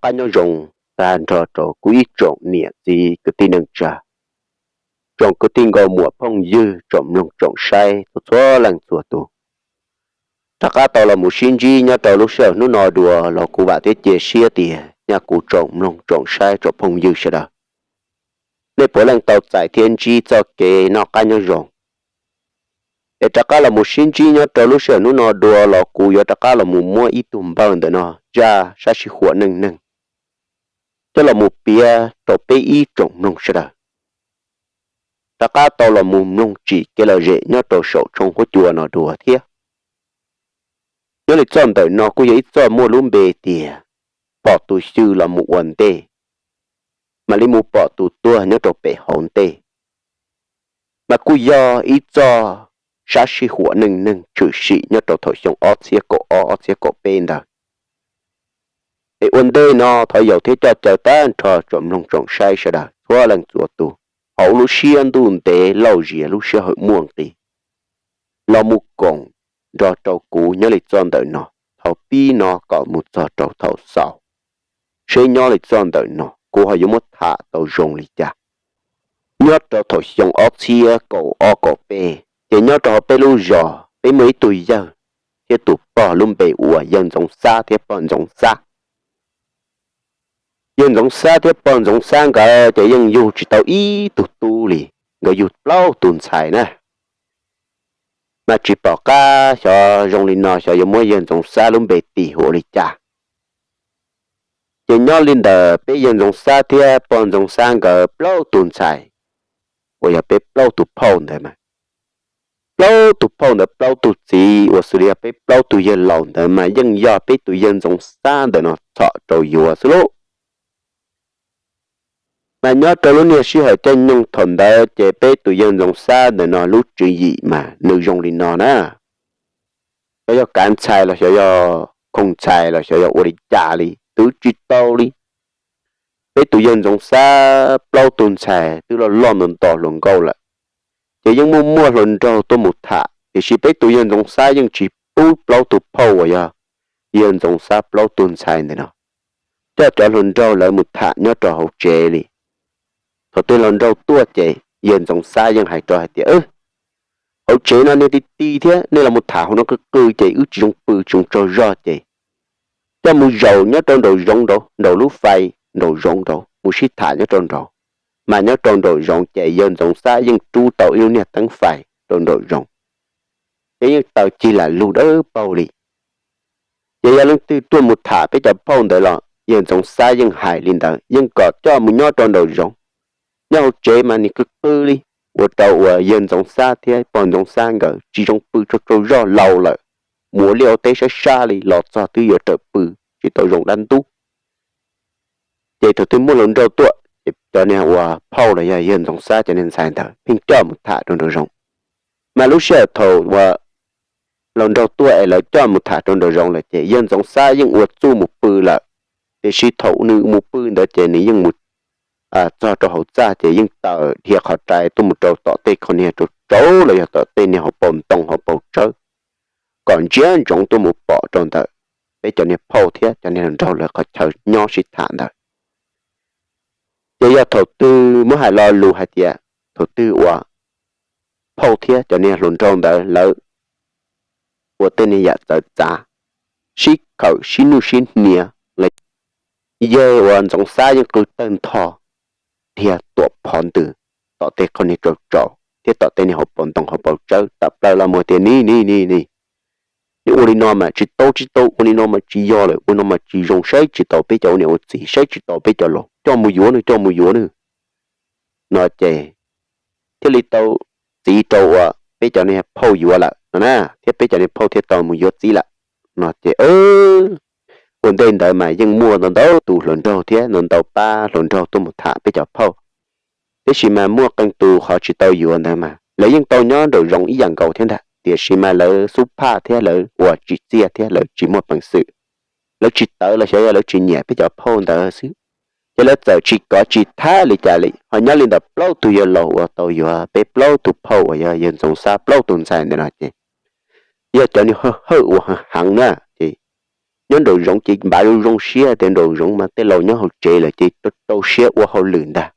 qab nyob zoo tag nrho rau kuv ib tsoom niam txiv kwv tij neej tsa, tsoom kwv tij nkauj muam phooj ywg tsoom mloog tsoom saib txhua txhua leej txhua tus. Rov qab tau los mus sib ntsib nyob rau lub sij hawm hnub no dua los kuv vam thiab cia siab tias nyaj kuv tsoom mloog tsoom saib tsoom phooj ywg sawv daws, nej puav leej tau txais thiab ntsib txoj kev noj qab nyob zoo. Es rov qab los mus sib ntsib nyob rau lub sij hawm hnub no dua los kuv yuav rov qab los mus muab ib tug npawg ntawm no zaj sab sij huam neej neeg coj los mus piav rau peb ib tsoom mloog sawv daws rov qab tau los mus mloog tsim kev lom zem nyob rau saum tshooj huab cua no dua thiab. Nyob li txoj ntawm no kuj yog ib txoj muaj lub npe tias pom tus xyw los mus ua ntej, mam li mus pom tus tuag nyob rau pem hauv ntej, mas kuj yog ib txoj sab sij huam neej neeg tshwm sim nyob rau thaum xyoo ob txhiab kaum ob ob txhiab kaum peb ntawd. Es ua ntej no thov yaum thiab coj caw tag nrho tsoom mloog tsoom saib sawv daws txhua leej txhua tus hauv lub siab ntuj ntev lauj zias lub sij hawm muaj nqis los mus koom nrog rau kuv nyob li txoj ntawm no thaum pib no kom mus txog rau thaum xaus, seb nyob li txoj ntawm no kuv ho yuav muab tham tau zoo li cas. Nyob rau thaum xyoo ob txhiab kaum ob kaum peb ces nyob rau hauv peb lub zos peb muaj ib tug yawg thiab tus pog lub npe ua yawg Ntxoov Xab thiab pog Ntxoov Xab. Yawg Ntxoov Xab thiab pog Ntxoov Xab nkawd ces yeej yug tsis tau ib tug tub li, nkawd yug plaub tug ntxhais na. Mas tsis pom qab xyov zoo li no xyov yuav muab yawg Ntxoov Xab lub npe tis hu ua li cas. Ces nyob li ntawm peb yawg Ntxoov Xab thiab pog Ntxoov Xab nkawd plaub tug ntxhais uas yog peb plaub tug phauj ntawd mas, plaub tug phauj ntawd plaub tug txiv uas xws li yog peb plaub tug yawg laus ntawd mas yeej yog peb tus yawg Ntxoov Xab ntawm no txhom rau yuav xwb lauj. Mas nyob rau lub niag sij hawm caij nyoog thaum ntawd ces peb tus yawg Ntxoov Xab ntawm no lub tswv yim mas nws zoo li no na. Xyov yog kav ntxhais los xyov yog khoom ntxhais los xyov yog ua li cas li twb tsis tau li. Peb tus yawg Ntxoov Xab plaub tug ntxhais twb loj loj nto nto hluas nkauj lawm, ces yeej muaj muaj hluas nraug tuaj mus tham, tiam sis peb tus yawg Ntxoov Xab yeej tsis pub plaub tug phauj uas yog yawg Ntxoov Xab plaub tug ntxhais ntawm no coj cov hluas nraug lawv mus tham nyob rau hauv tsev li. Thaum twg hluas nraug tuaj ces yawg Ntxoov Xab yeej hais rau hais tias, hauv tsev no niag ti ti thiab, nej los mus tham hauv no qw qw ces wb tsis zoo pw tsis zoo tsaug zog ces coj mus zaum nyob rau nraum zoov nraud, nraum lub fais nraum zoov nraud mus sib tham nyob rau nraud. Mas nyob rau nraum zoov ces yawg Ntxoov Xab yeej rub tau ib lub niag teeb fais rau nraum zoov, ces yeej taws cig lam lug dawb paug li. Ces yog leej twg tuaj mus tham peb cov phauj ntawd los yawg Ntxoov Xab yeej hais li ntawd, yeej kom coj mus nyob rau nraum zoov. Nyob hauv tsev mas nim qw qw li, ua rau uas yawg Ntxoov Xab thiab pog Ntxoov Xab nkawd tsis zoo pw tsaug tsaug zog, laus lawm, mus ua liaj ua teb sab sab li, los txog twb yuav rawm pw tsis tau zoo dab ntub. Ces thaum twg muaj hluas nraug tuaj ces cov niag uas phauj los yog yawg Ntxoov Xab cov niag ntxhais ntawd pheej coj mus tham rau nraum zoov. Mas lub sij hawm thaum uas hluas nraug tuaj es lawv coj mus tham rau nraum zoov lawm ces yawg Ntxoov Xab yeej ua txuj mus pw lawm. Tiam sis thaum nws mus pw ntawd ces nws yeej mus txog rau hauv txaj ces yeej tawm dhia qhov rai tuaj mus rau tom tej qhov niag rau tsauv los yog tom tej niag hauv paus ntoo hauv paus tsawb, kom ntsia ntsoov tuaj mus pom rau ntawm peb cov niag phauj thiab cov niag hluas nraug lawv qhov chaw nyob sib tham ntawd. Ces yog thaum twg muab hais lo lus hais tias thaum twg uas phauj thiab cov niag hluas nraug ntawd lawv ua tej niag yam txawv txav, sib khawm sib nuj sib hnia los, yawg uas Ntxoov Xab yeej qw tawg ntho dhia tuam phov ntws tom tej qhov niag rau tsauv thiab tom tej niag hauv paus ntoo hauv paus tsawb tawm plaws los mus tias, Ni ni ni ni, nej ua li no mas tsis tau tsis tau, ua li no mas tsis yog lawm, ua li no mas tsis zoo, saib tsis taus peb cov ua niam ua txiv, saib tsis taus peb cov laus, coj mus yuav nws, coj mus yuav nws. No ces thiaj li tau txiv rau uas peb cov niag phauj yuav lawm no na, thiab peb cov niag phauj thiaj tau mus yuav txiv lawm. No ces ua ntej ntawd mas yeej muaj ntau ntau tus hluas nraug thiab ntau ntau pab hluas nraug tuaj mus tham peb cov phauj, tiam sis mas muaj qee tus qhov tsis tau yuav ntawd mas lawv yeej tau nyob nraum zoov ib yam nkaus thiab ntag, tiam sis mas lawv xub phaj thiab lawv ua tsim txiaj thiab lawv tsis muaj peev xwm, lawv tsis tawv los xyov yog lawv tsis nyiam peb cov phauj ntawd xwb. Ces lawv txawm tsis kov tsis thab li cas li. Ho nyob li ntawm plaub tug yawg laus uas tau yuav peb plaub tug phauj uas yog yawg Ntxoov Xab plaub tug ntxhais ntawm no ces yog cov niag hawj hawj uas heev heev na, ces nyob nraum zoov ces npav zoo zoo siab tias nraum zoov mas tej laus nyob hauv tsev lawm ces rau siab ua hauj lwm ntag.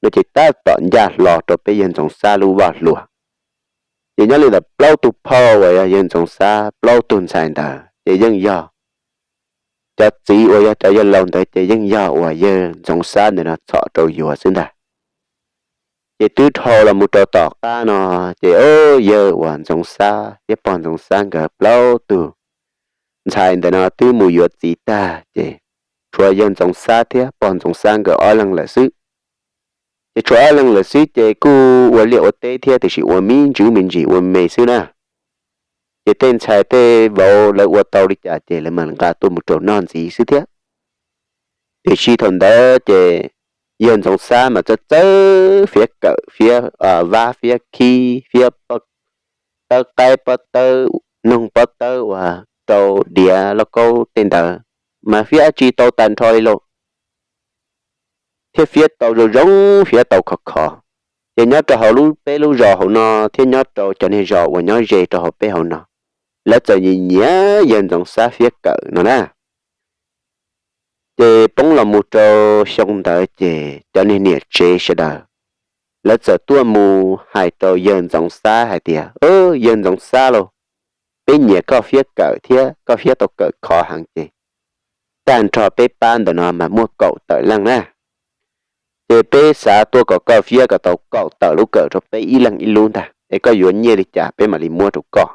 No ces tab tom ncaj hlo rau peb yawg Ntxoov Xab lub vaj hlua. Ces nyob li ntawm plaub tug phauj uas yog yawg Ntxoov Xab plaub tug ntxhais ntawd ces yeej yog cov txiv uas yog cov yawg laus ntawd ces yeej yog uas yawg Ntxoov Xab ntawm no txhom rau yuav xwb ntag. Ces twb dhau los mus rau tom qab no, ces o, yawg uas Ntxoov Xab thiab pog Ntxoov Xab nkawd plaub tug ntxhais ntawm no twb mus yuav txiv tag ces tshuav yawg Ntxoov Xab thiab pog Ntxoov Xab nkawd ob leeg lawm xwb. Ces tshuav ob leeg lawm xwb ces kuj ua liaj ua teb thiab tiam sis ua me ntsis me ntsis ua me xwb na. Ces tej ntxhais tej vauv lawv ua tau li cas ces lawv mam nqa tuaj mus rau noj ntxiv xwb thiab. Tiam sis thaum ntawd ces yawg Ntxoov Xab mas txawj txawj fiab kawm, fiab vab, fiab khib, fiab pob tawb qaib, pob tawb noog, pob tawb uas rau diav lauj kaub tej ntawd, mas fiab dab tsi tau tag nrho li lauj. Thiab fiab tau zoo zoo, fiab tau khov khov. Ces nyob rau hauv lub, peb lub zos hauv no thiab nyob rau cov niag zos uas nyob ze rau hauv peb hauv no, lawv txawm nyiam nyiam yawg Ntxoov Xab fiab kawm no na. Ces poob los mus rau xyoo ntawd ces cov niag niam tsev sawv daws, lawv txawm tuaj mus hais rau yawg Ntxoov Xab hais tias, Yawg Ntxoov Xab lauj, peb nyiam koj fiab kawm thiab koj fiab tau kawm khov heev ces tag nrho peb pab ntawm no mas muaj kaum tawm leej na. Ces peb xav tuaj kom koj fiab kom tau kaum tawm lub kawm rau peb ib leeg ib lub ntag, es koj yuav nyiaj li cas peb mam li muab rau koj.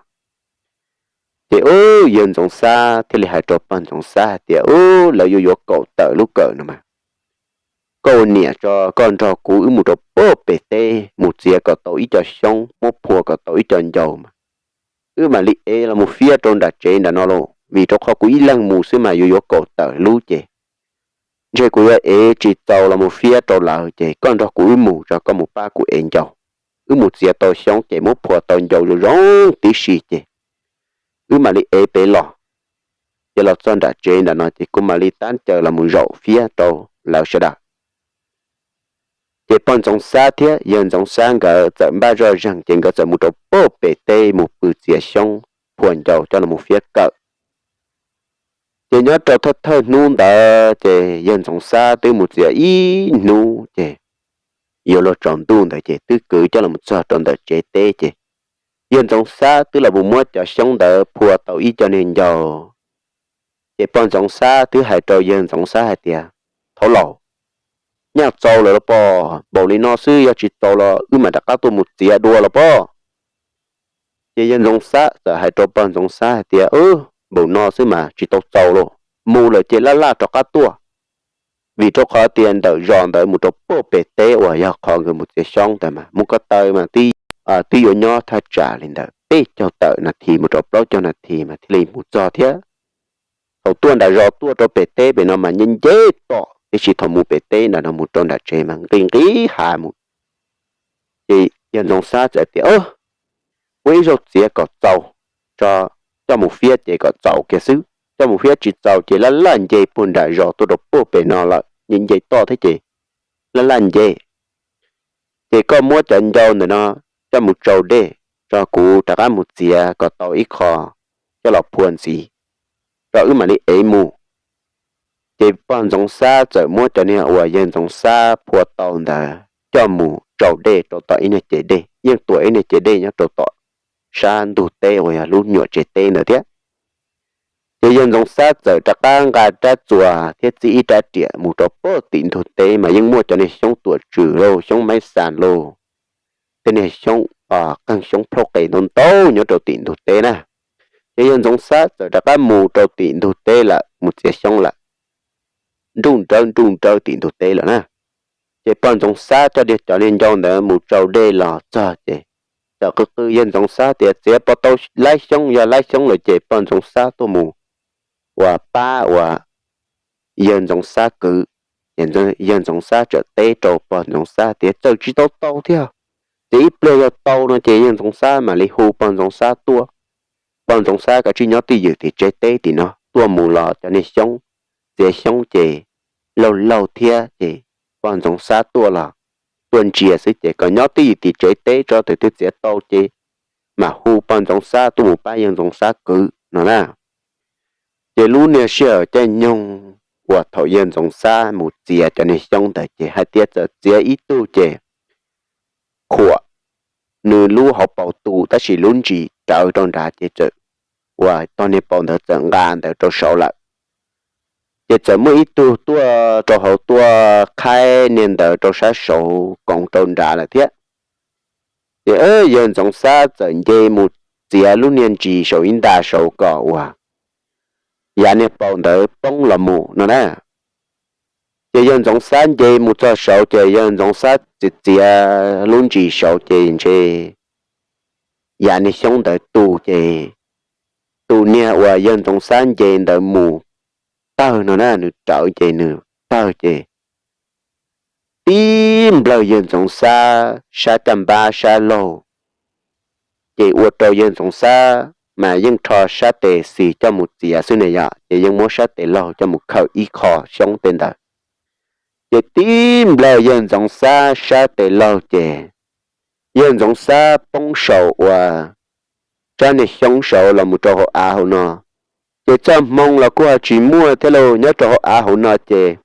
Ces ub, yawg Ntxoov Xab thiaj li hais rau pog Ntxoov Xab hais tias, Ub, lawv yuav yuav kaum tawm lub kawm no mas koj ua niam tso, koj nrog kuv wb mus rau pem teb mus txiav kom tau ib co xyoob, muab phua kom tau ib co ncau mas wb mam li ev los mus fiab rau nram tsev nram no lauj, vim rau qhov kuv ib leeg mus xwb mas yuav yuav kaum tawm lub ces ntshe kuv yuav ev tsis txaus los mus fiab rau lawv, ces koj nrog kuv wb mus tso, koj mus pab kuv ev ncau. Wb mus txiav tau xyoob ces muab phua tau ncau zoo zoo tib si ces wb mam li ev pem los. Ces los txog nram tsev nram no ces kuv mam li tab caw los mus zaum fiab rau lawv sawv daws. Ces pog Ntxoov Xab thiab yawg Ntxoov Xab nkawd txawm npaj zoj zeeg ces nkawd txawm mus rau pem teb mus pw txiav xyoob phua ncau coj los mus fiab kawm. Ces nyob rau thawj thawj hnub ntawd ces yawg Ntxoov Xab twb mus txiav ib hnub ces yuav luag tsaus ntuj ntawd ces twb kwv coj los txog rau ntawm tsev teb ces yawg Ntxoov Xab twb los mus muab cov xyoob ntawd phua tau ib co niag ncau. Ces pog Ntxoov Xab twb hais rau yawg Ntxoov Xab hais tias, Thaub laus, nyaj txaus lawm los pog, npaum li no xwb yog tsis txaus los wb mam rov qab tuaj mus txiav dua los pog. Ces yawg Ntxoov Xab txawm hais rau pog Ntxoov Xab hais tias, Npaum no xwb mas tsis tau txaus los, mus lawm ces laj laj rov qab tuaj. Vim rau qhov tias ntawm zos ntawd mus rau pem teb uas yog qhov nkawd mus txiav xyoob ntawd mas mus ko taw mas twb yuav nyob thaj tsam li ntawm peb caug tawm nas this mus rau plaub caug nas this mas thiaj li mus txog thiab. Thaum tuaj nram zos tuaj rau pem teb pem no mas nce nce tom, tiam sis thaum mus pem teb nram no mus rau nram tsev mas nqis nqis hav mus. Ces yawg Ntxoov Xab txawm tias, Ua ib zaug txiav kom txaus, tso, coj mus fiab ces kom txaus kiag xwb. Coj mus fiab tsis txaus ces laj laj nce puag nram zos tuaj rau puag pem no lawm, nce nce toj thiab ces laj laj nce. Ces koj muab cov ncau ntawm no coj mus tsau dej, tso kuv rov qab mus txiav kom tau ib qho coj los phua ntxiv, tso wb mam li ev mus. Ces pog Ntxoov Xab txawm muab cov niag uas yawg Ntxoov Xab phua tau ntawd coj mus tsau dej rau tom ib niag ces dej, yeej tuam ib niag ces dej nyob rau tom sab ntug teb uas yog lub nyuam tsev teb ntawd thiab. Ces yawg Ntxoov Xab txawm rov qab nqa rab txuas thiab txib ib rab riam mus rau puag tim ntug teb mas yeej muaj cov niag xyoob tuam tswm lauj, xyoob maib xas lauj, tej niag xyoob, qeeg xyoob plhaub qes ntau ntau nyob rau tim ntug teb na. Ces yawg Ntxoov Xab txawm rov qab mus rau tim ntug teb lawm, mus txiav xyoob lawm, nruj nrawv nruj nrawv tim ntug teb lawm na. Ces pog Ntxoov Xab coj cov niag ncau ntawd mus tsau dej los txog ces txawm qw qw yawg Ntxoov Xab tias txiav puas tau laib xyoob, yog laib xyoob lawm ces pog Ntxoov Xab tuaj mus uas pab uas yawg Ntxoov Xab kwv. Yawg Ntxoov Xab txawm teb rau pog Ntxoov Xab tias txawm tsis tau tau thiab, ces ib pliag yog tau no ces yawg Ntxoov Xab mam li hu pog Ntxoov Xab tuaj. Pog Ntxoov Xab kav tsij nyob twj ywm tim tsev teb tim no, tuaj mus los cov niag xyoob, txiav xyoob ces laug laug thiab ces pog Ntxoov Xab tuaj los tuaj ntsia xwb ces kom nyob twj ywm tim tsev teb tso, tus twg txiav tau ces mam hu pog Ntxoov Xab tuaj mus pab yawg Ntxoov Xab kwv no na. Ces lub niag sij hawm caij nyoog uas thaum yawg Ntxoov Xab mus txiav cov niag xyoob ntawd ces hais tias txawm txiav ib tug ces khuam nws lub hauv paus tu tab sis lub ntsis rawv rau nrad ces txawm uas tog niag paus ntawd txawm nqa ntawd rau saud lawm. Ces txawm muaj ib tug tuaj rau hauv tuaj qhaib niag ntawd rau sab saud koov rau nrad lawm thiab. Ces yawg Ntxoov Xab txawm nce mus txiav lub niag ntsis saum ib nta saud kom uas yav niag paus ntawd poob los mus no na. Ces yawg Ntxoov Xab nce mus txog saud ces yawg Ntxoov Xab txiav txiav lub ntsis saud ces ntshe yav niag xyoob ntawd tu ces tus niag uas yawg Ntxoov Xab nce ntawd mus tawg no na, nws rawv ces nws tawg ces tib nplawg yawg Ntxoov Xab sab caj npab sab laug, ces ua rau yawg Ntxoov Xab mas yeej rho sab tes xis coj mus txiav xwb ne yom, ces yeej muab sab tes laug coj mus khawm ib qho xyoob tej ntawd. Ces tib nplawg yawg Ntxoov Xab sab tes laug ces yawg Ntxoov Xab poob saum uas tsab niag xyoob saud los mus rau hauv av hauv no. Ces txoj hmoo los kuj ho tsis muaj thiab lauj, nyob rau hauv av hauv no ces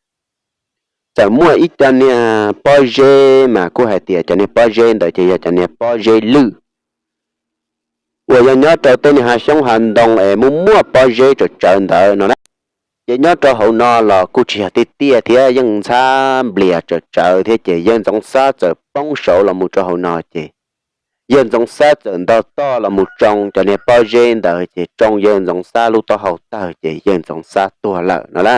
txawm muaj ib co niag pob zeb mas kuj hais tias cov niag pob zeb ntawd ces yog cov niag pob zeb lwj uas yog nyob rau tej niag hav xyoob hav ntoo es muaj muaj pob zeb tsawm tsawv ntawd no na. Ces nyob rau hauv no los kuj tsis yog tiaj tiaj thiab, yeej ntxhab nplias tsawm tsawv thiab, ces yawg Ntxoov Xab txawm poob saud los mus rau hauv no ces yawg Ntxoov Xab txawm ntog toj los mus tsoo cov niag pob zeb ntawd ces tsoo yawg Ntxoov Xab lub taub hau tawg ces yawg Ntxoov Xab tuag lawm no na.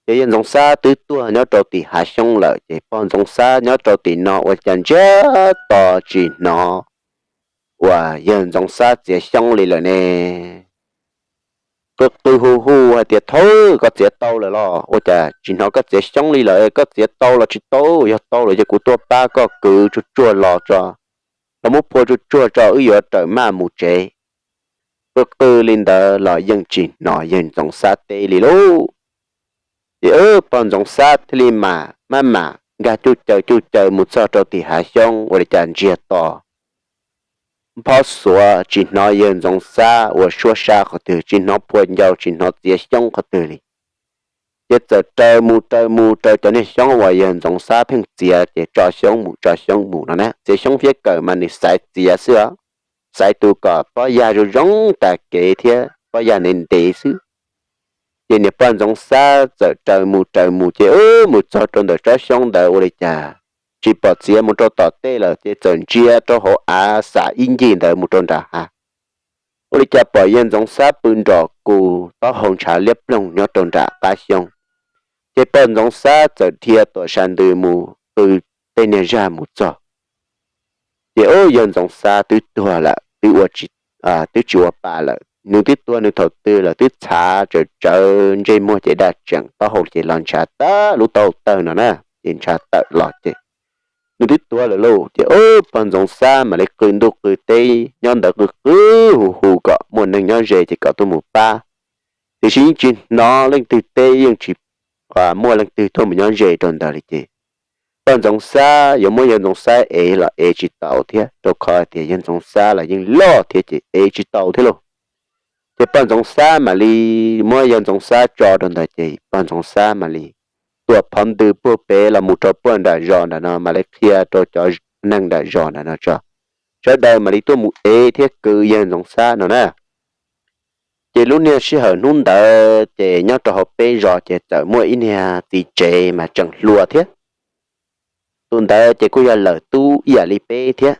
Ces yawg Ntxoov Xab twb tuag nyob rau tim hav xyoob lawm ces pog Ntxoov Xab nyob rau tim no ua cas ntsiag to tsis hnov uas yawg Ntxoov Xab txiav xyoob li lawm ne. Qw qw hu hu hais tias, Thaub, koj txiav tau lawm los? Ua cas tsis hnov koj txiav xyoob li lawm? Koj txiav tau los tsis tau? Yog tau lawm ces kuv tuaj pab koj kwv tsuag tsuag los tso, los muab phua tsuag tsuag tso wb yuav rawm maj mus tsev. Qw qw li ntawd los yeej tsis hnov yawg Ntxoov Xab teb li lauj. Ces pog Ntxoov Xab thiaj li mam maj mam nkag cuj caw cuj caw mus txog rau tim hav xyoob ua li cas ntsiag to nphob xuav, tsis hnov yawg Ntxoov Xab ua suab sab qhov twg, tsis hnov phua ncau, tsis hnov txiav xyoob qhov twg li. Ces txawm raws mus raws mus raws cov niag xyoob uas yawg Ntxoov Xab pheej txiav, ces tso xyoob mus tso xyoob mus no na. Txiav xyoob thiab kawm mas nws xaiv txiav xwb os, xaiv tus kom pob yag zoo zoo tas kev thiab pob yag ntev ntev xwb. Ces niag pog Ntxoov Xab txawm raws mus raws mus ces mus txog rau ntawm tsob xyoob ntawd ua li cas tsis pom txiav mus rau tom tej lawm, ces txawm ntsia rau hauv av xam ib ncig ntawd mus rau nram hav. Ua li cas pom yawg Ntxoov Xab pw nrom kus taub hau ntshav liab ploog nyob rau nram qab xyoob. Ces pog Ntxoov Xab txawm dhia tuam sa ntws mus qw tej niag zaj mus txog. Ces yawg Ntxoov Xab twb tuag lawm, twb ua, twb tsis ua pa lawm, nws twb tuag nws thaum twg lawm, twb txhav tsawm tsawv, ntsej muag ces daj tseem, taub hau ces los ntshav tag lub taub hau tawg no na, ces ntshav tawm los ces nws twb tuag lawm lauj. Ces pog Ntxoov Xab mam li qw ntuj qw teb nyob ntawd qw qw hu hu kom muaj neeg nyob ze ces kom tuaj mus pab. Tiam sis yeej tsis hnov leej twg teb, yeej tsis muaj leej twg tuaj mus nyob ze rau ntawd li ces pog Ntxoov Xab yuav muab yawg Ntxoov Xab ev los ev tsis tau thiab, rau qhov tias yawg Ntxoov Xab los yeej loj thiab ces ev tsis tau thiab lauj. Ces pog Ntxoov Xab mam li muab yawg Ntxoov Xab tso rau ntawd ces pog Ntxoov Xab mam li tuam phov ntws puag pem los mus rau puag nram zos nram no mam li qhia rau cov neeg nram zos nram no tso, sawv daws mam li tuaj mus ev thiab kwv yawg Ntxoov Xab no na. Ces lub niag sij hawm hnub ntawd ces nyob rau hauv peb zos ces txawm muaj ib niag txiv tsev mas tseem hluas thiab. Tus ntawd ces kuj yog lawm tub ib yam li peb thiab.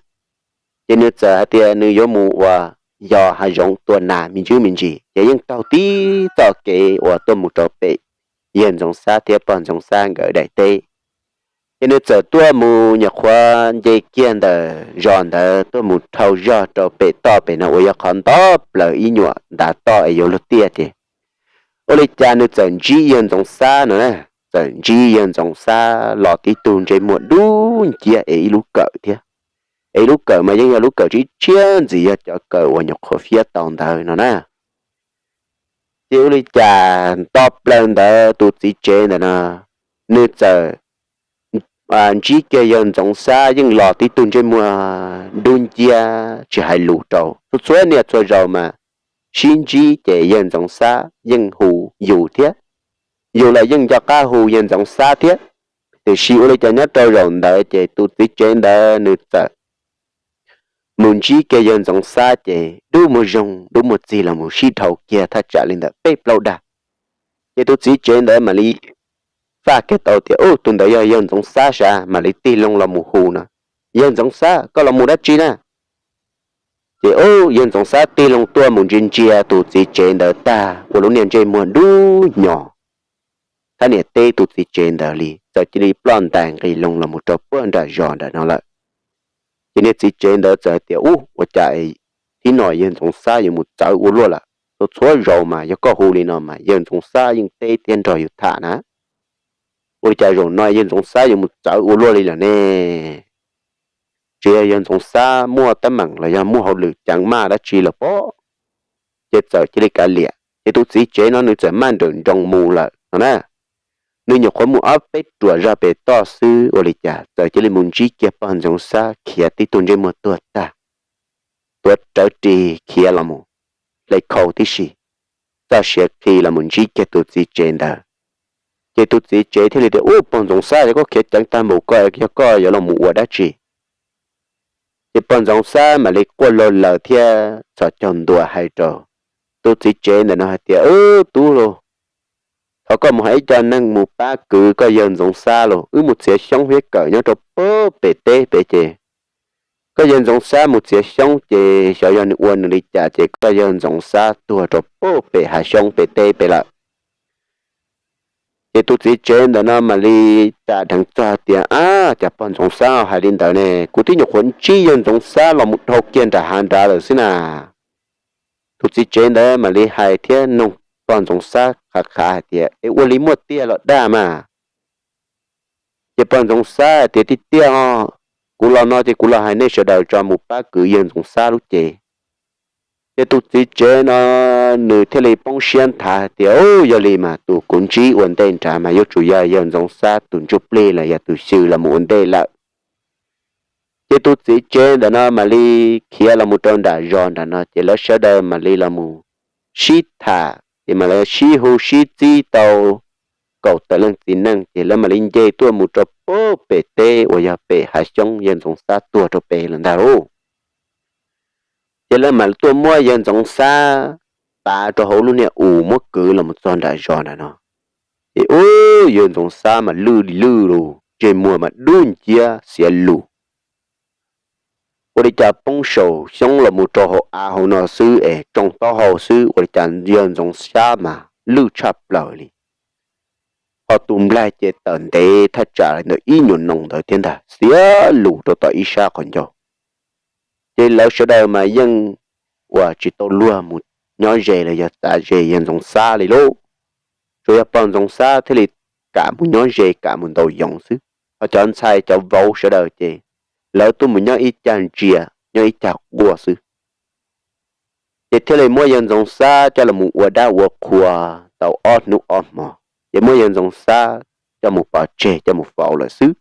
Ces nws txawm hais tias nws yuav mus ua yos hav zoov tua nas me ntsis me ntsis, ces yeej taug tib txoj kev uas tuaj mus rau pem yawg Ntxoov Xab thiab pog Ntxoov Xab nkawd daim teb. Ces nws txawm tuaj mus nyuam qhuav nce kiag ntawm zos ntawd tuaj mus dhau zog rau pem toj pem no uas yog qhov nto plaws ib nyuam ntav toj es yuav luag tiaj ces, ua li cas nws txawm ntsib yawg Ntxoov Xab no na. Txawm ntsib yawg Ntxoov Xab los tib tug ntsej muag dub nciab es ib lub kawm thiab. Es ib lub kawm mas yeej yog lub kawm tshiab tshiab ntxiv, yog cov kawm uas nyuam qhuav fiab tau ntawd no na. Ces ua li cas nto plaws ntawd tus txiv tsev ntawm no, nws txawm ntsib kiag yawg Ntxoov Xab yeej los tib tug ntsej muag dub nciab tsis hais lus rau txhua txhua niaj txhua zaus mas sib ntsib ces yawg Ntxoov Xab yeej hu yus thiab, yus los yeej nco qab hu yawg Ntxoov Xab thiab. Tiam sis ua li cas nyob rau zaum ntawd ces tus txiv tsev ntawd nws txawm mus ntsib kiag yawg Ntxoov Xab ces dub muag zoo dub muag txig los mus sib dhau kiag thaj tsam li ntawm peb plaub dag. Ces tus txiv tsev ntawd mam li faj kiag tau tias, Ub, tus ntawd yog yawg Ntxoov Xab sav. Mam li tig loo los mus hu no, Yawg Ntxoov Xab, koj los mus dab tsi na? Ces ub, yawg Ntxoov Xab tig loo tuaj mus ntsia ntsia tus txiv tsev ntawd tag ua lub niag ntsej muag dub hnyo, thab niam teb tus txiv tsev ntawd li txawm cia li ploj ntais nqis loo los mus rau puag nram zos nram no lawm. Ces niag txiv tsev ntawd txawm hais tias, Ub, ua cas thib no yawg Ntxoov Xab yuav mus txawv ua luaj lawm? Txhua txhua zaus mas yog koj hu li no mas yawg Ntxoov Xab yeej teb thiab nrog yus tham na. Ua li cas zaum no yawg Ntxoov Xab yuav mus txawv ua luaj li lawm ne? Tsis yog yawg Ntxoov Xab muaj teeb meem los yog muaj hauj lwm ceev maj dab tsi los pob. Ces txawm cia li kav liam, ces tus txiv tsev no nws txawm maj nrawm nroos mus lawm no na. Nws nyuam qhuav mus ob peb ruam zog pem toj xwb ua li cas txawm cia li mus ntsib kiag pog Ntxoov Xab khiav tib tug ntsej muag tuag tag, tuav rawv ris khiav los mus, hle khau tib si, txoj sia khi los mus ntsib kiag tus txiv tsev ntawd. Ces tus txiv tsev thiaj li tias, Ub, pog Ntxoov Xab, yog koj khiav ceev tag npaum ko yog koj yuav los mus ua dab tsi? Ces pog Ntxoov Xab mam li quaj laws laws thiab txhos caug ntua hais rau tus txiv tsev ntawm no hais tias, Ub, tub lauj, thov koj mus hais ib co neeg mus pab kwv koj yawg Ntxoov Xab lauj, wb mus txiav xyoob thiab kawm nyob rau pem teb pem ces koj yawg Ntxoov Xab mus txiav xyoob ces xyov yog nws ua nws li cas ces koj yawg Ntxoov Xab tuag rau pem hav xyoob pem teb pem lawm. Ces tus txiv tsev ntawm no mam li ras dheev txog tias, Ab, cas pog Ntxoov Xab hais li ntawd ne? Kuv twb nyuam qhuav ntsib yawg Ntxoov Xab los mus dhau kiag nram hav nrad lawm xwb na. Tus txiv tsev ntawd mam li hais thiab noog pog Ntxoov Xab qhav qhav hais tias, Es ua li muaj tiag los dag mas? Ces pog Ntxoov Xab hais tias, Tiag tiag os, kuv los no ces kuv los hais nej sawv daws tso mus pab kwv yawg Ntxoov Xab lub cev. Ces tus txiv tsev no nws thiaj li poob siab nthav hais tias, Ub, yog li mas tus kuv ntsib ua ntej nrad mas yuav tsum yog yawg Ntxoov Xab tus ntsuj plig los yog tus xyw los mus ua ntej lawm. Ces tus txiv tsev ntawm no mam li khiav los mus rau nram zos nram no ces lawv sawv daws mam li los mus sib tham ces mam li sib hu sib txib tau kaum tawm leej txiv neej ces lawv mam li nce tuaj mus rau pem teb uas yog pem hav xyoob yawg Ntxoov Xab tuag rau pem lawm ntag lauj. Ces lawv mam tuaj muab yawg Ntxoov Xab pav rau hauv lub niag u muab kwv los mus txog nram zos nram no. Ces ub, yawg Ntxoov Xab mas lwj li lwj lus, ntsej muag mas dub nciab xiav lus. Ua li cas poob saum xyoob los mus rau hauv av hauv no xwb es tsoo taub hau xwb ua li cas yawg Ntxoov Xab mas lwj tshaj plaws li. Ho tus nplaig ces tawm ntev thaj tsam li ntawm ib nyuag noo ntawd thiab ntag, xiav lus rau tom ib sab qhov ncauj. Ces lawv sawv daws mas yeej uas tsis tau luag mus nyob ze los yog txav ze yawg Ntxoov Xab li lauj. Tsuas yog pog Ntxoov Xab thiaj li kam mus nyob ze kam mus ntaus yoov xwb, ho cov ntxhais cov vauv sawv daws ces lawv tuaj mus nyob ib cag ntsia nyob ib cag quaj xwb. Ces thiaj li muab yawg Ntxoov Xab coj los mus ua dab ua qhua tau ob hnub ob hmo, ces muab yawg Ntxoov Xab coj mus pov tseg coj mus faus lawm xwb.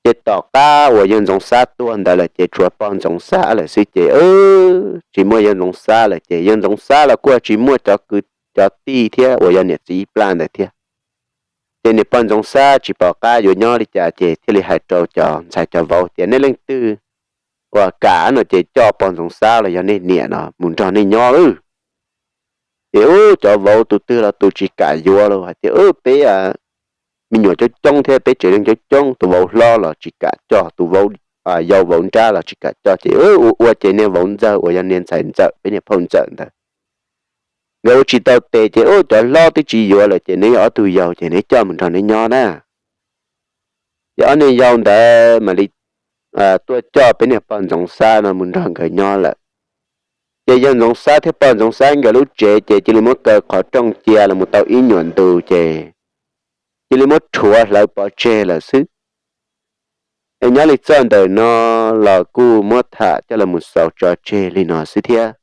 Ces tom qab uas yawg Ntxoov Xab tuag ntawd lawm ces tshuav pog Ntxoov Xab lawm xwb ces tsis muaj yawg Ntxoov Xab lawm ces yawg Ntxoov Xab los kuj tsis muaj cov kwv cov tij thiab uas yog niam txiv ib plab ntawd thiab. Ces niam pog Ntxoov Xab tsis pom qab yuav nyob li cas ces thiaj li hais rau cov ntxhais cov vauv tias nej leej twg uas kam no ces coj pog Ntxoov Xab los yog nej niam no mus nrog nej nyob lawm. Ces ub, cov vauv tus twg los tus tsis kam yuav los hais tias, Peb me nyuam coob coob thiab peb tsev neeg coob coob, tus vauv hlob los tsis kam coj, tus vauv yau vauv nrab los tsis kam coj, ces ua ua ces niag vauv ntxawg uas yog niag ntxhais ntxawm peb niag phauj ntxawm ntawd nkawd ua tsis tau tes ces ub, cov hlob twb tsis yuav lawm ces neb ob tug yau ces neb coj mus nrog neb nyob na. Ces ob niag yau ntawd mam li tuaj coj peb niag pog Ntxoov Xab no mus nrog nkawd nyob lawm. Ces yawg Ntxoov Xab thiab pog Ntxoov Xab nkawd lub tsev ces cia li muab kaw qhov rooj cia los mus tau ib nyuag ntu ces cia li muab rhuav hlawv pov tseg lawm xwb. Es nyob li txoj ntawm no los kuj muab tham coj los mus xaus tso tseg li no xwb thiab.